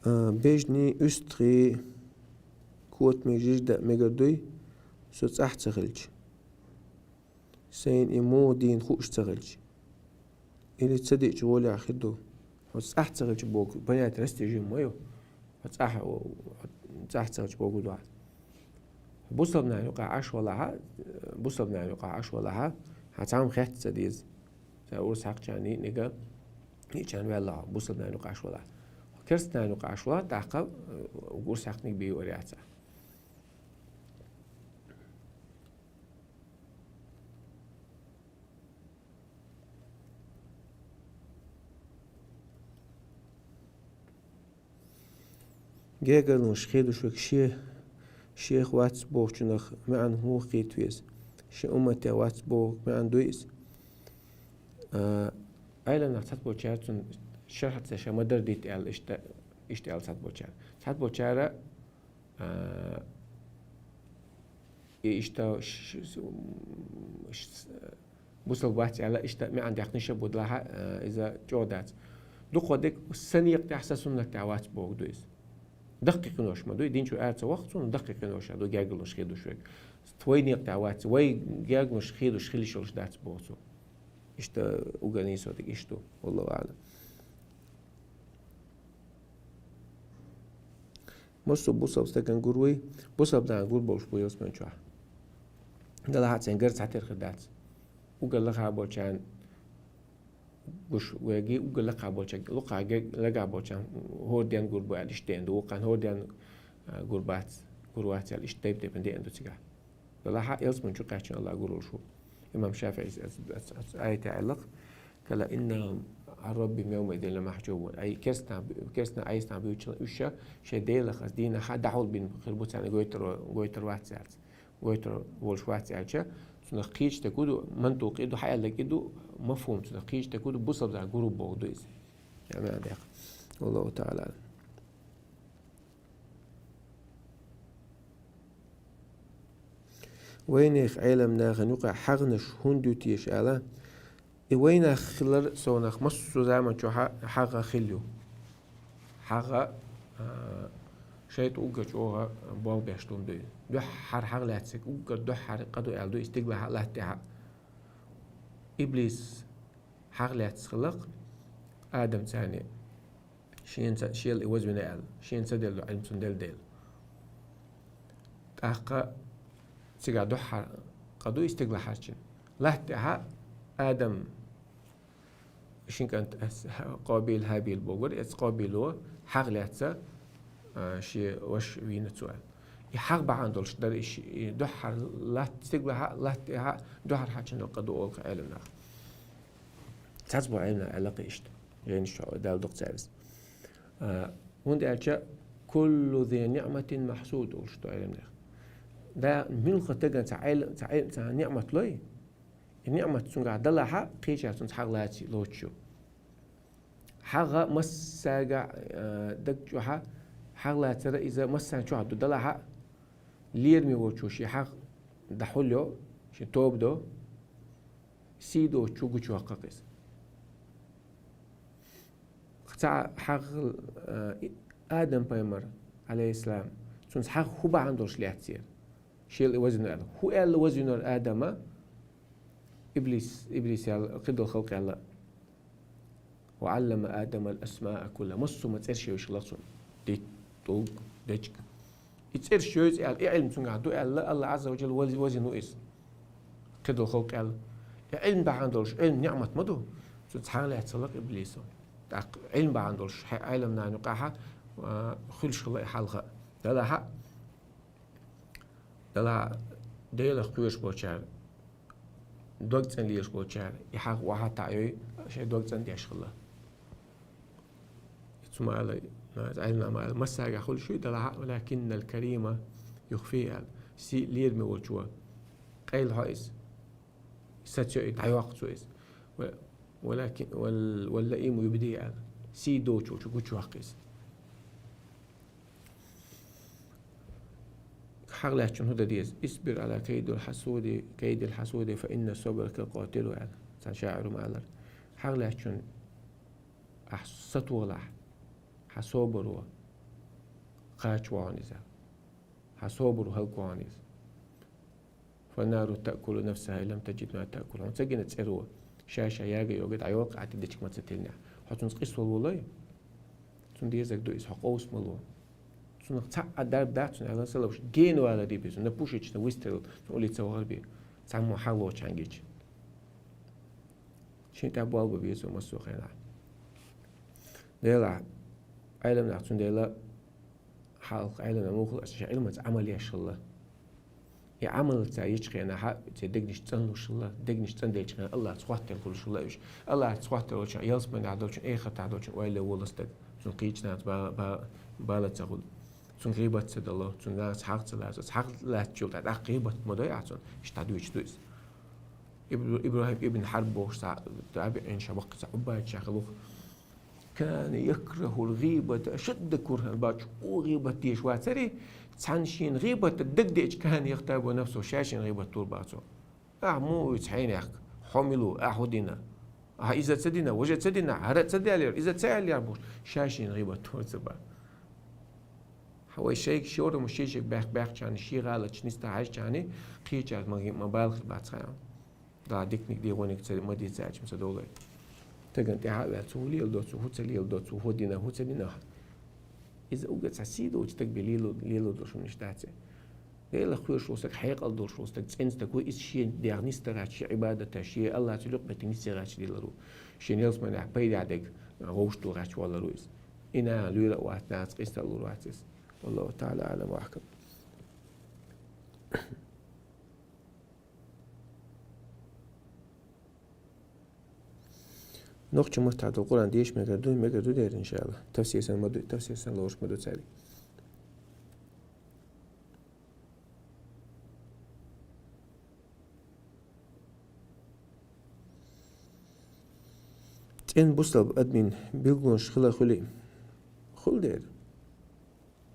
А, бежний, уьстагӀий, котамиг, жижиг даа мегар дуй, со цӀахь ца хилча. Сайна и муха дийна хууш ца хилча. Или ца диъча гӀолехь хир ду. Хьо цӀахь ца хилча боху, понятие растяжимое ю. Хьо цӀахь, цӀахь ца хилча боху ду хьан. Бусалба нахана юкъахь Ӏаш валахьа, бусалба нахана юкъахь Ӏаш валахьа, хьан цхьамма хетта ца деза. Сан урс хьакхчарна йиъниг, йиъчарна ваьлла хьо, бусалба нахана юкъахь Ӏаш валахь. Хьо керста нахана юкъахь Ӏаш валахь, тӀаккха, э, урс хьакхниг бийо аьлла яц. Гергарлонаш хедуш верг ше-, шех вац бохучунах маьӀна муха кхета веза? Шен умматех вац бохург маьӀна дуй иза? А, Ӏеламнах цхьаболчара цунна шархьаца ша ма-дарра дита аьлла, иштта, иштта аьлла цхьаболчара. Цхьаболчара, а, и иштта ш-, ш-, ш-, бусалба вац аьлла, иштта маьӀна даьккхина ша бу делахь, а, иза чӀогӀа дац. Дукха дерг сан некъа тӀехь, сан суннат тӀехь вац бохург ду иза. Даккхий къинош ма дуй, дин чу ара ца вахху цунна, даккхий къинош а ду, гергарлонаш хедуш верг. Вай некъа тӀехь вац, вай гергарлонаш хедуш хила йиш йолуш дац боху цо. Иштта угар нийсо дерг иштта ду, валлаху аӀлам. Массо а бусалба стагана гур вуй, бусалба нахана гур болуш бу ялсамани чохь. Делахь а церан гар цхьатерра хир дац. Угар лакхахь болчарна гуш верг, угар лакхахь болчарна, лакхахь ге-, легахь болчарна хӀора денна гур бу аьлла, иштта денна ду, вукхарна хӀора денна, а, гур бац, гур вац аьлла, иштта тайп-тайпана деана ду цигахь. Делахь а ялсамани чу кхаьчна Аллах гур волуш ву. Имам ШафиӀис ас, ас, ас, ас аятехь аьлла-кх: «Калла иннахум Ӏан раббихим явмаизин ламахьжубун». Ай, керстанаш, керстанаш, айстанаш буьйцуш уьш ша шайн Делах аса дийнахь дӀахьулбина хир бу, царна гойтур, гойтур вац цаьрца. Гойтур волуш вац аьлча, цунах кхечу дерг хӀун ду, мантукъ и ду, хьаьллаг и ду, мафхум цунах кхечу дерг хӀун ду, бусалба нахана гур бу бохург ду иза. Я маьӀна декъа. Валлаху таӀала аӀлам. Вайнех Ӏелам нахана юкъахь хьагӀнаш хӀунда ю теша аьлла, и вайнах хилар совнах массо а заман чохь хьагӀ хилла ю. ХьагӀ, а, ШайтӀа уггар чӀоагӀа болх беш долу дуй. Дуьххьара хьагӀ лаьцнарг уггар дуьххьара къа ду аьлла ду и стигалахьа а, латтахьа а. Иблис хьагӀ лаьцна хилла-кх Адамца, шена ца, шел и вазвина аьлла, шена ца делла Ӏилма цунна делла дела. ТӀаккха цигахь дуьххьара къа ду и стигалахьарчун. Латтахьа а Адам шин кӀант, Къобил, Хьабил бохург, эцу Къобило хьагӀ лаьцна, а, шен ваша вийна цо аьлла. И хьагӀ бахьана долуш дара и ши-, и дуьххьара латта стигалахьа а, латтахьа а, дуьххьара хьарчун къа ду олу-кх Ӏеламнаха. Цхьацца бу Ӏеламнаха аьлла-кх иштта. Жайнаш чохь Дала дукха цаьрца. А, хӀунда аьлча, «Куллу зи ниӀматин махьсуд» олуш ду Ӏеламнаха. Да, муьлхха стагана цхьа Ӏел-, цхьа Ӏел-, цхьа ниӀмат лой, и ниӀмат цуьнгахь далахьа, кхечара цуьнца хьагӀ лаций лоцуш ю. ХьагӀ массаьрга, э, даг чӀохь, хьагӀ лацар иза массарна чохь ду далахьа, лераме волчо шен хьагӀ дӀахьулйо, шен тоба до, сий доцучо гучуваккха-кх иза. Цхьа хьагӀ, э, Адам-пайхамар, Ӏалайхиссалам, цуьнца хьагӀ хӀун бахьана долуш лаьцнера? Шел и вазвина аьлла. ХӀун аьлла вазвинера Адама? Иблис, Иблис аьлла, кхидолу халкъ аьлла: «Ва Ӏаллама Адамал асмаа кулла». Массо а цӀераш йовзаш хилла цунна. Дитт, тӀулг, дечиг. И цӀераш йовза аьлла, и Ӏилма цуьнгахь ду аьлла, АллахӀ Ӏазза ва Жалла ваз-, вазвина ву иза. Кхидолу халкъ аьлла: «И Ӏилма бахьана долуш, Ӏилма ниӀмат ма ду?» Цуьнца хьагӀ лаьцна хилла-кх Иблисо. ТӀаккха Ӏилма бахьана долуш, хье-, Ӏеламнахана юкъахь, а, хуьлуш хилла и хьалха. Делахь а, делахь а, Делах кхоьруш болчара, дог цӀена лелаш болчара, и хьагӀ охьа а таӀайой, шайн дог цӀена деш хилла. Цу ма аьлла, Ӏеламнаха ма аьлла, массаьрга хуьлуш ю, делахь а, «Валакиннал карима юхфи», аьлла. Сий, лераме волчо къайлахьо иза. Сацайо и, дӀайоккху цо иза. Ва-, валакин-, вал-, валлаиму юбди аьлла. Сий доцучо гучуваккха иза. ХьагӀ лаьцначунна хӀун дан деза? «Исбир Ӏала кайдил хьасуди, кайдил хьасуди, фа инна сабрака къатилу», аьлла. Цхьана шаӀиро ма-аллара: «ХьагӀ лаьцначунна ахь сатохалахь, хьан собаро кхача во хьуна иза. Хьан собаро хӀаллакво хьуна иза». «Фаннару таъкулу нафсаха ин лам таджид ма таъкул». Хьуна ца гина цӀеро, ша-ша яга-йога дӀайоккху, ахь тӀе дечиг ма ца тиллинехь. Хьо цуьнца къийсавала волий? Цунна дезарг ду иза, хьо къовса ма ло. Цунах цхьа а дарба дац, цунна аьлла ца лууш, гена валар бен иза, на пушечный выстрел, цунна улица вахар бен, цхьаммо хьагӀ лоцучу хьаьнгича. Шен тӀехь болх бан беза массо а хенахь. Делахь, Ӏеламнах цундела хьалха Ӏеламнах муха хилла, аша шайн Ӏилманца Ӏамал еш хилла. И Ӏамалца ечу хенахь, церан дегнаш цӀанлуш хилла, дегнаш цӀанделлачу хенахь, АллахӀца хоттаделла хуьлуш хилла уьш. АллахӀца хоттаделла волчу ялсаманехь долчун, эхартахь долчун ойла ло волу стаг. Цунна кхечу нахаца ба-, ба-, бала ца хуьлу. Цунна гӀийбат ца дало, цунна нахаца хьагӀ ца лацо. ХьагӀ лаьцначул тӀаьхьа дӀаккха гӀийбат ма дой ахь цунна. Иштта дӀадоьдуш ду иза. Иб-, ИбрахӀим ибн Хьарб бохуш цхьа табиӀин ша ваккха цхьа Ӏуббадчех хилла ву. «Кана якрахӀул гӀийбата ашадда курхӀан», бачу, о, гӀийбат деш вацаре, цхьана шена гӀийбат дагадеъча, «кана яхтабу нафсаху», ша шена гӀийбат лур бацо. Ахь муха вуьйцу хьенех, хьо мила ву, ахь хӀун дина? Ахь иза ца дина, важа ца дина, хӀара ца даьллера, иза ца аьллера бохуш, ша шена гӀийбат лур ца бан. Хьан вай шайга шорамаш шишиг баьхка баьхчарна, шен гӀалаташ нисдан хьаьжчарна, кхечаьрга ма, ма бала хир бац хьан. Да, диканиг, дегӀаниг ца, ма дийца аьлча, ма ца довлай. Стагана тӀаьхьа а ваьлла, цо хӀун леладо, цо хӀун ца леладо, цо хӀун дина, хӀун ца дина. Иза уггар цхьа сий доцу стаг бен лело-, лело долуш хӀуманаш дац. Делах кхоьруш волу стаг, хьекъал долуш волу стаг, цӀена стаг ву, иза шен дегӀ нисдан гӀерташ, шен Ӏибадаташ, шен АллахӀца юкъаметтиг нисдан гӀерташ лелар ву. Шен ялсаманехь пайда дерг вовшахтула гӀерташ воллар ву иза. И наха луьйра а вац, нахаца къийса а лур вац иза. Валлаху таӀала аӀлам ва ахкам. Нохчийн маттахь долу Къуръан деша мегар ду, мегар ду дера, иншаАллахӀ. Тафсир санна ма ду, тафсир санна лоруш ма ду цаьрга. ЦӀена бусалба адамийн билгалонаш хила хуьлий? Хуьлу дера.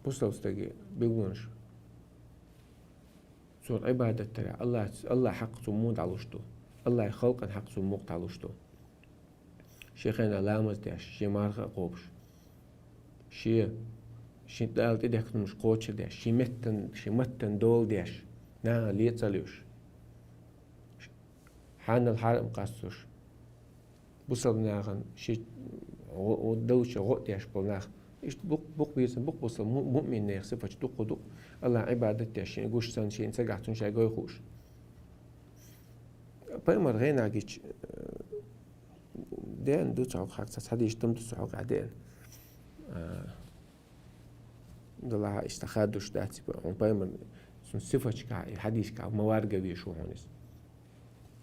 Бусалба стаге билгалонаш. Цо Ӏибадат дарехь, АллахӀ, АллахӀан хьакъ цо муха дӀалуш ду? АллахӀан халкъан хьакъ цо муха дӀалуш ду? Шен хенахь ламаз деш, шен марха а кхобуш, шен шен Дала тӀедехкача хӀуманаш кхочушдеш, шен меттан, шен маттан дола деш, наха ле ца луш, хьанал хьарам къастуш, бусалба нахана ши гӀо-, гӀо-, далуча гӀо а деш бола нах. Иштта букъ-, букъ бийрса, букъ бусалба му-, муъминех сифаташ дукха дукха. Аллахьа Ӏибадат деш, шен гуш санна, шен цагахь цунна шай гой хууш. Пайхамар гӀенагича, э, деана ду цхьа хьакъ, цхьа хьадис там ду цхьа хьакъ деана. А, Далахьа иштта хадуш дац, типа, хьуна пайхамар, цун сифаташка, и хьадисашка ма варгаве шу хьуна из.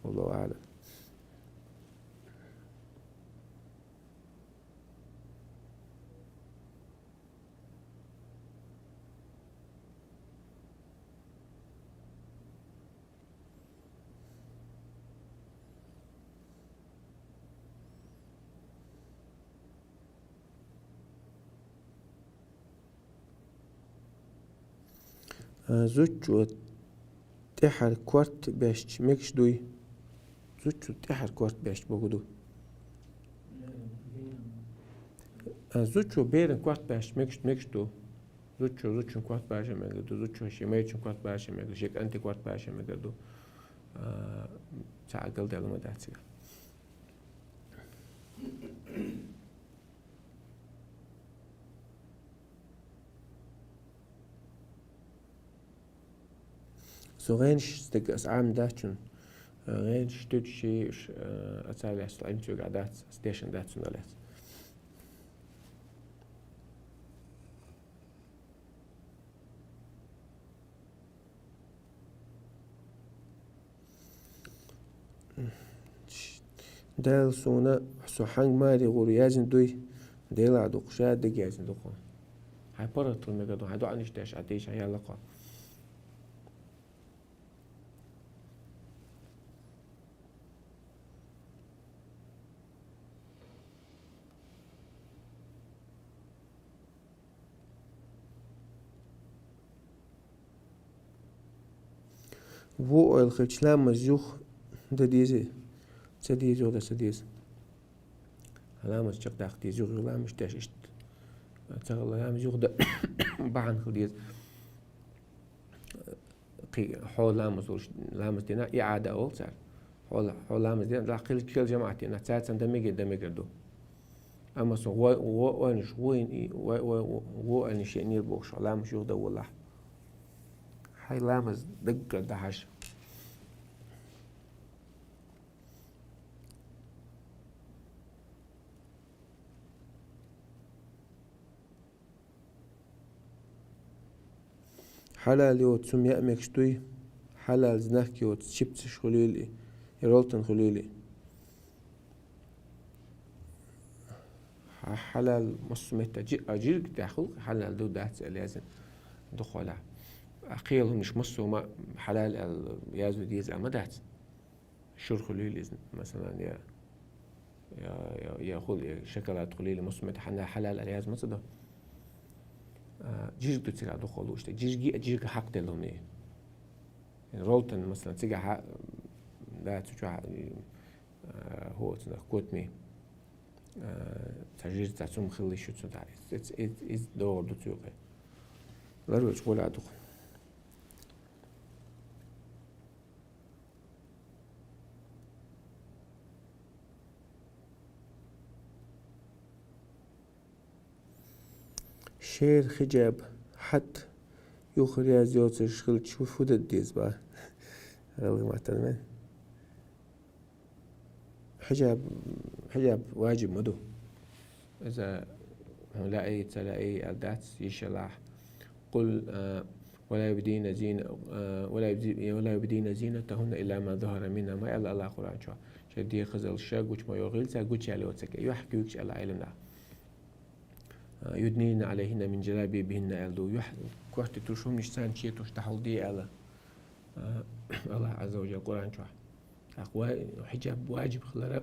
Валлаху аълам. А, зудчо тӀехьара корта баьшча мегаш дуй? Зудчо тӀехьара корта баьшча богу ду. А, зудчо беран корта баьшча мегаш, мегаш ду. Зудчо зудчун корта баьша мегар ду, зудчо шен майрачун корта баьша мегар ду, шен кӀанти корта баьша мегар ду. А, цхьа а галдаьлла ма дац цига. Со гӀенаш стаг ас Ӏамдаьчун, гӀенаш тутчи, а, ацалеш Ӏимцуга дац, ас дешан дац цунна лац. Дала суна, со хьанга маре гӀур яздина дуй, Дела дукха ша диг яздина дукха. Хьай паргӀатал мега ду, хьай доӀанаш деш, а тийша ялакха. Во ойла хилча ламаз юха дан дезий? Ца деза, юха дан ца деза. Ламаз чакхдаккха деза, юха ламаз деш иштта. Ца ламаз юха дан бахьан хила деза. Кхы хьо ламаз волуш, ламаз дина иӀада олу цара. Хьо ла-, хьо ламаз дина, дӀа кхел, кхел жамаӀат дина, цаьрцан дан мегар, дан мегар ду. Амма со гӀо-, гӀо-, ойнаш, гӀо йин и, гӀо-, гӀо-, гӀо ойнаш шен нир бохуш, ламаз юха дан волахь. Хьай ламаз даггара дахьаш. Хьалал йоцу хӀума яа мегаш дуй? Хьалал знак йоцу чипсаш хуьлийла и, ролтан хуьлийла и. Хьа-, хьалал массо а метта жи-, а, жирг тӀехь хуьлу, хьалал ду дац аьлла яздина дукхахьолахь. А, кхел хӀуманаш массо а ма хьалал аьлла язду деза а ма дац. Шура хуьлийла иза, масалан, я, я, я, я хуьлу, я шоколад хуьлийла, мусумета хьанна хьалал аьлла язма ца до. А, жирг ду цигахь дукха лууш, тӀе жирги а жирга хьакъ делла хӀума. Ролтан, масалан, цигахь, да, цу чохь, а, хӀоцунах котми, а, цхьа жир, цхьа цум хилла шу цу тӀехь. Иза, иза, иза догӀур ду цу юкъе. Ларвечу гӀур а дукха. Шер, хиджаб, хьатт юха реза йоцурш хилча, фу дан деза боху? ГӀалгӀай маттана вен. Хиджаб, хиджаб важиб ма ду. Иза хьуна лаьий, ца лаьий аьлла дац, йиш ялахь. Къул, а, ва ла юбдина зина-, а, ва ла юбди-, ва ла юбдина зинатахунна илла ма захара минха, ма аьлла Аллахьа Къуръан чохь. Шайн дегӀан хазаллаш ша гучу ма йохийла, цара гучуяьлла йоцург. Юьхь куьйгаш аьлла Ӏеламнаха. А, юднина Ӏалайхинна мин жалабибихинна аьлла ду. Юьхь корта тӀе туьллуш хӀуманаш царна чу туьллуш дӀахьулде аьлла, а, Аллахьа Ӏазза ва Жалла Къуръан чохь. ТӀаккха ва-, хиджаб важиб хилар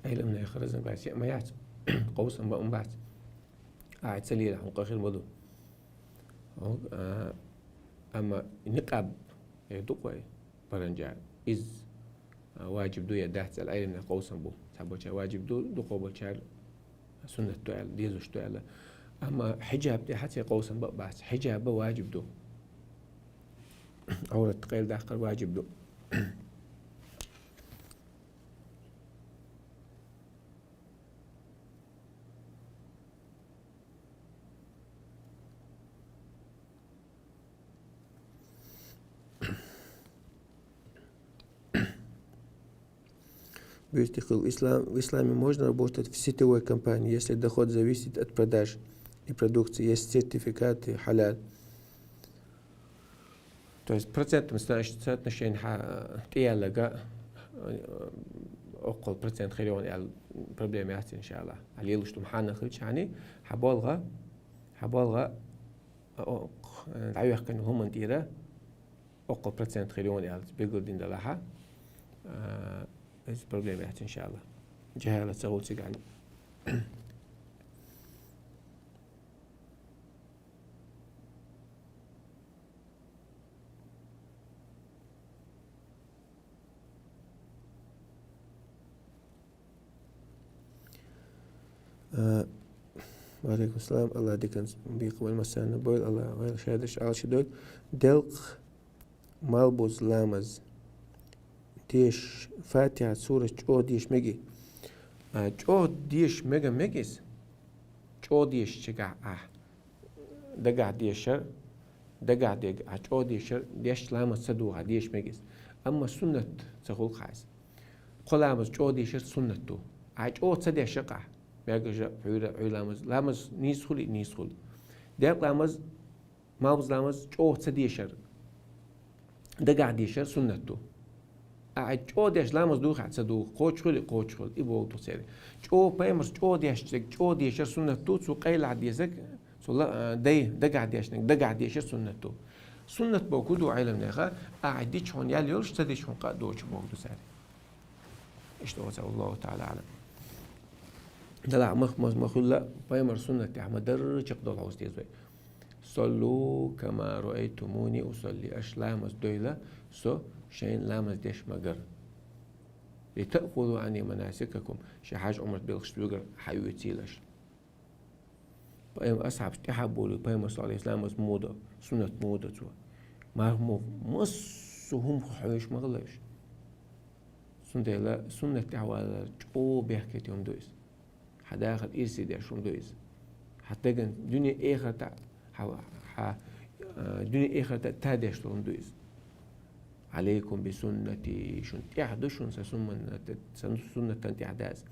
Ӏеламнехан разногласи ма яц, къовсам бан бац. Ахьа ца лела хьуна къа хир ма ду. Хьо-, а, амма никъаб, э, ду-кх вай, паранджа, иза, а, важиб ду я дац аьлла, Ӏеламнехан къовсам бу. Цхьаболчара важиб ду, дукхахболчара суннат ду аьлла, дезаш ду аьлла. Амма хьиджаб тӀехьа цхьа къовсам ба-, бац. Хьиджаб ба важиб ду. Ӏаврат къайладаккхар важиб ду. Бюстихул ислам, в исламе можно работать в сетевой компании, если доход зависит от продаж и продукции, есть сертификаты халяль. То есть процентным соотношением хьа тӀеяллага, э, оккхул процент хирион ял проблема яц, иншалла. Хьа лелуш тум хьана хилчани, хьа болга, хьа болга, э, о-, э, дӀавехкан хуман тӀира, оккхул процент хирион ял билгал дин далахьа, э, эс проблема яц, иншалла. Жахала цагул цигани. Э, ва алейкум салам, Аллах дикан бикъ вал масана бойл, Аллах вал шадаш алши дойл. Делкъ малбуз ламаз деш, Фатиха сурат чӀо деш меги. А, чӀо деш мега мегис. ЧӀо деш чигахь а. Дагахь дешар, дагахь дег, а чӀо дешар, деш ламаз ца духа, деш мегис. Амма суннат ца хул хьайс. Кхо ламаз чӀо дешар суннат ду. А чӀо ца дешакъа. Мягажа, хьуйра, хьуй ламаз. Ламаз нийс хули, нийс хули. Дек ламаз, малбуз ламаз чӀо ца дешар. Дагахь дешар суннат ду. А чӀо деш ламаз духа ца ду, кхочухули, кхочухули, и бовду цери. ЧӀо пайхамарс чӀо деш, чӀо дешар суннат ду, цу къайла десаг, цу ла-, а, дай, дагахь дешнаг, дагахь дешар суннат ду. Суннат бо куду Ӏилманеха, а дичхон ял йолш, ца дичхон къа дочу бовду цери. Иштта оца, Аллаху та'ала а'лам. Дала мах, мах, махулла, пайхамар суннат тяхма дар чекъ дол хьоз дезой. Саллу кама раайтумуни усалли. Аш ламаз дойла, со шайн ламаз деш магар. Литаъхузу анни манасикакум. Ши хьаж умрат белхаш дугар хьаюцилаш. Пайхам-, асхьабаш тӀехьа боли, пайхамар саллаллаху алейхи ва саллям ламаз муда, суннат муда цо. Марх му-, массу хӀума хьоьш магӀалаш. Цундела суннат тӀехьа валар чӀо бехкет хӀума ду иза. Хьа дахар ирси деш хӀума ду иза. Хьа даган дуьне эхарта, хьа, хьа, а, дуьне эхарта та деш хӀума ду иза. Алейкум би суннати, шун тӀехь ду шун са суннат, са суннатан тӀехь даз.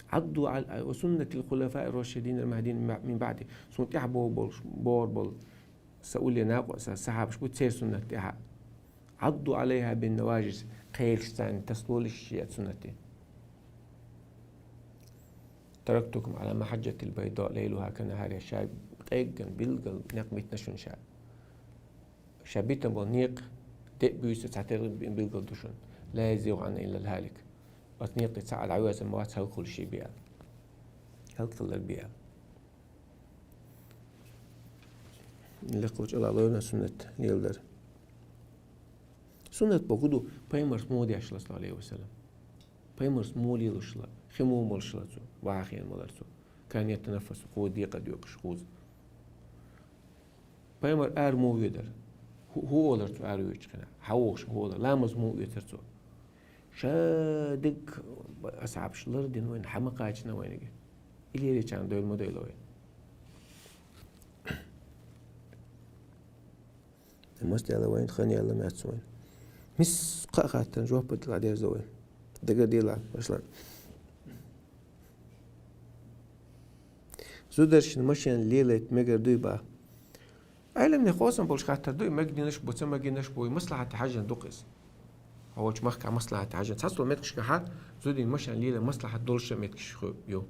Адду ал-, ва суннатил хулафаи рашидин ал-махдиин мин баъди. Сун тӀехь бо болш, бор бол. Са улле накъо, са сахьабаш бу цер суннат тӀехьа. Адду алейха бин наважис, кхелш цани, таслолиш шият суннати. Тарактукум ала махаджатил байда лейлуха канахари, ша къегган билгал некъ митна шун ша. Ша битан бол некъ де буьйса цхьатер билгал ду шун. Ла язигъу анха илла хӀалик. Ат некъ де цхьа а дӀавесан ма вац хӀалкхул ши биал. ХӀалкхиллар биал. Лекхача Аллах лойна суннат лелдар. Суннат богу ду, пайхамарс мо деш ла, саллаллаху алейхи ва саллям. Пайхамарс мо лелуш ла, хи мо молш ла цу, вахен молар цу. Кан ятанаффасу, ху декъа декъаш хуз. Пайхамар ар мо ведар. Ху, ху олар цу ар вечхина. Хавохш ху олар. Ламаз мо ветар цу. Ша дик асхьабш лар дин вайн, хьама качна вайнага. Илери чан дойл ма дойл вайн. Мас дела вайн, хан яла мяц вайн. Мис кха хаттан жоп дила дерза вайн. Дага дила, башлан. Зударшин машин лилайт мегар дуй ба. Айлам не хосан болш хаттар дуй, магдинаш, буца магдинаш буй, маслахат хажан дукъис. Хавач махка маслахат хажан. Цацул меткшка ха, зудин машин лила маслахат долша меткш ху, ю.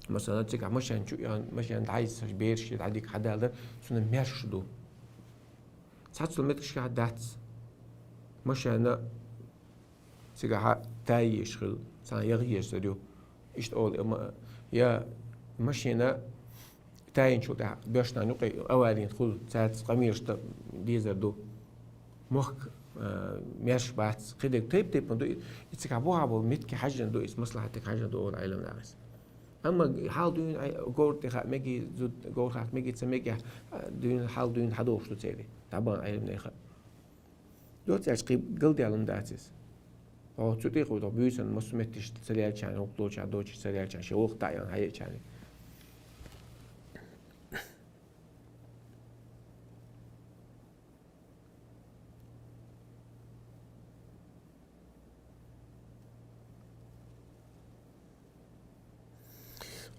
Масала, цигахь машен чу ян, машен дӀайсаш берш, дӀадик хьадалар, цуна мерш ду. Цацул меткашка дац. Машена цигахь таеш хил, цан ягъеш сар ю. Иштта ол, ма-, я машена таинчул тӀехь бешна нукъе аварин хул, цац къамиршта дезар ду. Мохк, а, мерш бац, кхидег тайп-тайпан ду, и цигахь бухьа бол метки хьажжан ду, ис маслахатик хьажжан ду, ол Айлам нагъис. Амма хьал дуьйна, ай, говр тӀе хаа меги, зуда говр хаа меги, ца меги, а, дуьйна, хьал дуьйна хьадохуш ду церий. ДӀабаха Ӏилманеха. Доццача кхин галдаьлла дац иза. Хьо цу тӀехула доху буьйсанна массо а метташ ца лелчарна, хӀокху лоча доцуш ца лелчарна, шен вокху таӀян хьаечарна.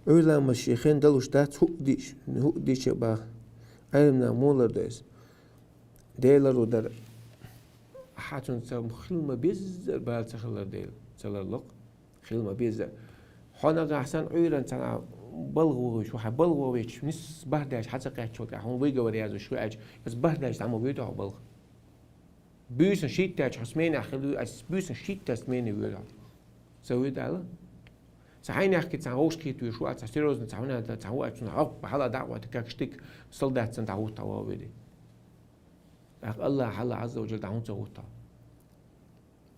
Ӏуьйра ламаз шен хенахь далуш дац, хӀуъа дийш, хӀуъа дийша баха. Ӏеламнаха муха лардо иза? Делан лардар. Ахьа цунна ца хила ма-беззара бала ца хилар дела, ца ларло-кх. Хила ма-беззара. Хьо нагахь санна Ӏуьйранна цхьана балха вахавеш ву, хьайн балха вахавеш, нисса бархӀ даьлча хьа ца кхаьчча, хьуна выговор яздеш ву аьлча, аса бархӀ даьлча дӀа ма воьду хьо балха. Буьйсанна шийтта даьлча хьо сменехь хила вуй, аса буьйсанна шийтта смене воьду хьо. Ца вуй Дала? Сан хьайнехь кхин цхьа вовшахкхетта вуьйш ву, аса серьёзно цхьа хӀуна, цхьа хӀу аьлла, цхьа хьала дӀа а гӀоттий, как штык, солдатцан дӀахӀуттахь вогӀу вуьди. ТӀаккха АллахӀ, АллахӀ Ӏазза ва Джалла дӀа хӀунда ца хӀуттахь?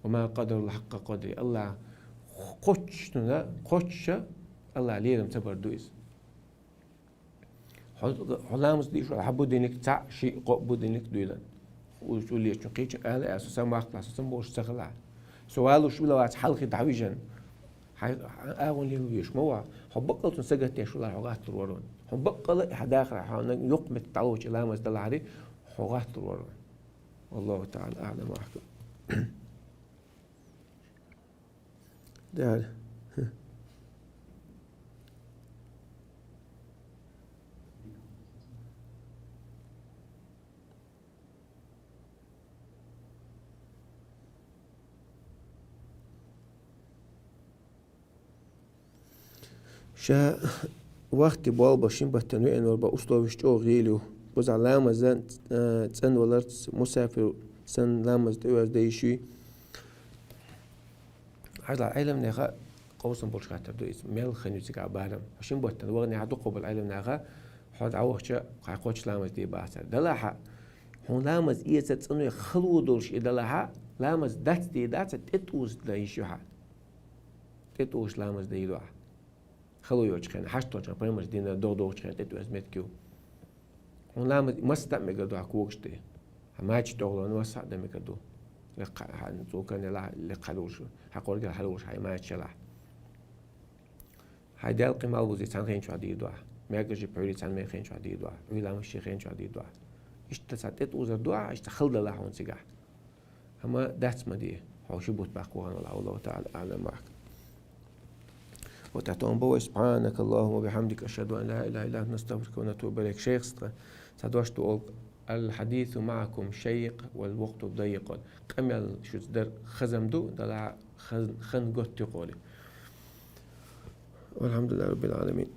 «Ва ма къадаруллахӀ хьакъа къадри». АллахӀ кхоччуш, кхоччуша АллахӀ лерам ца бар ду иза. Хьо, хьо ламаз дийш валахь, хьан будильник цхьаъ, шиъ, кхоъ будильник дуьйлан. Уьш чулечун кхечу ала аьлла, со сан ваккхалахь, со сан бохуш ца хилахь. Со валуш вила вац хьалхе дӀавижан. Хьайн, хьан агӀонле веш ма вац. Хьо баккъал цунна сагатдеш валахь, хьо гӀаттар вара ван. Хьо баккъала хьан дахарахь, хьан йоккха метта дӀалочу ламаз далахьари, хьо гӀаттар вара ван. Валлаху таӀала аӀлам ва ахкам. Дара. Ша вахте болх бан шин баттана веана вара бан условиш чӀогӀа гӀийла ю. Кхузахь ламаза, э, цӀанваларца мусафир санна ламаз тӀеоьзда йиш юй. Хьажал Ӏеламнеха къовсам болуш хаттар ду иза, мел хан ю цигахь барам. Хьо шин баттана ваханехь дукхахболу Ӏеламнаха, хьо дӀавахча, хьайн кхоччуш ламаз де бацара. Далахьа, хьуна ламаз эца цӀанве хало долуш и далахьа, ламаз дац де дац, тӀетӀуза дан йиш ю хьан. ТӀетӀуш ламаз дайла ахь. Хало йолчу хенахь, хьашт долчу хенахь, пайхамарша дина догӀу догӀучу хенахь тӀетӀуьвза меттиг ю. Хьуна ламаз массо а дан мегар ду хьан когаш тӀе. Хьан мача тӀехула массо а дан мегар ду. Лекха хьан цӀокан елахь, лекха хьалуш, хьан кхоргал хьалуш, хьан мача елахь. Хьайн делкъий малбузе цхьана хен чохь дийр ду ахь. Мегар жип хьуьйре цхьана мега хен чохь дийр ду ахь. Ӏуьйра ламаз шен хен чохь дийр ду ахь. Иштта цхьа тӀетӀузар ду ахь, иштта хала далахь хьуна цигахь. Амма дац ма де, хьо ши бутт баккха вахана валахь, Аллаху таӀала аӀлам ва ахкам. Вот это он бой, سبحانك اللهم وبحمدك، أشهد أن لا إله إلا أنت، نستغفرك ونتوب إليك. Шайхас тхан цхьа дош ду олу: «الحديث معكم شيق والوقت ضيق». Къамел шуьца дар хазам ду, далахь хан, хан готта ю кхуьли. والحمد لله رب العالمين.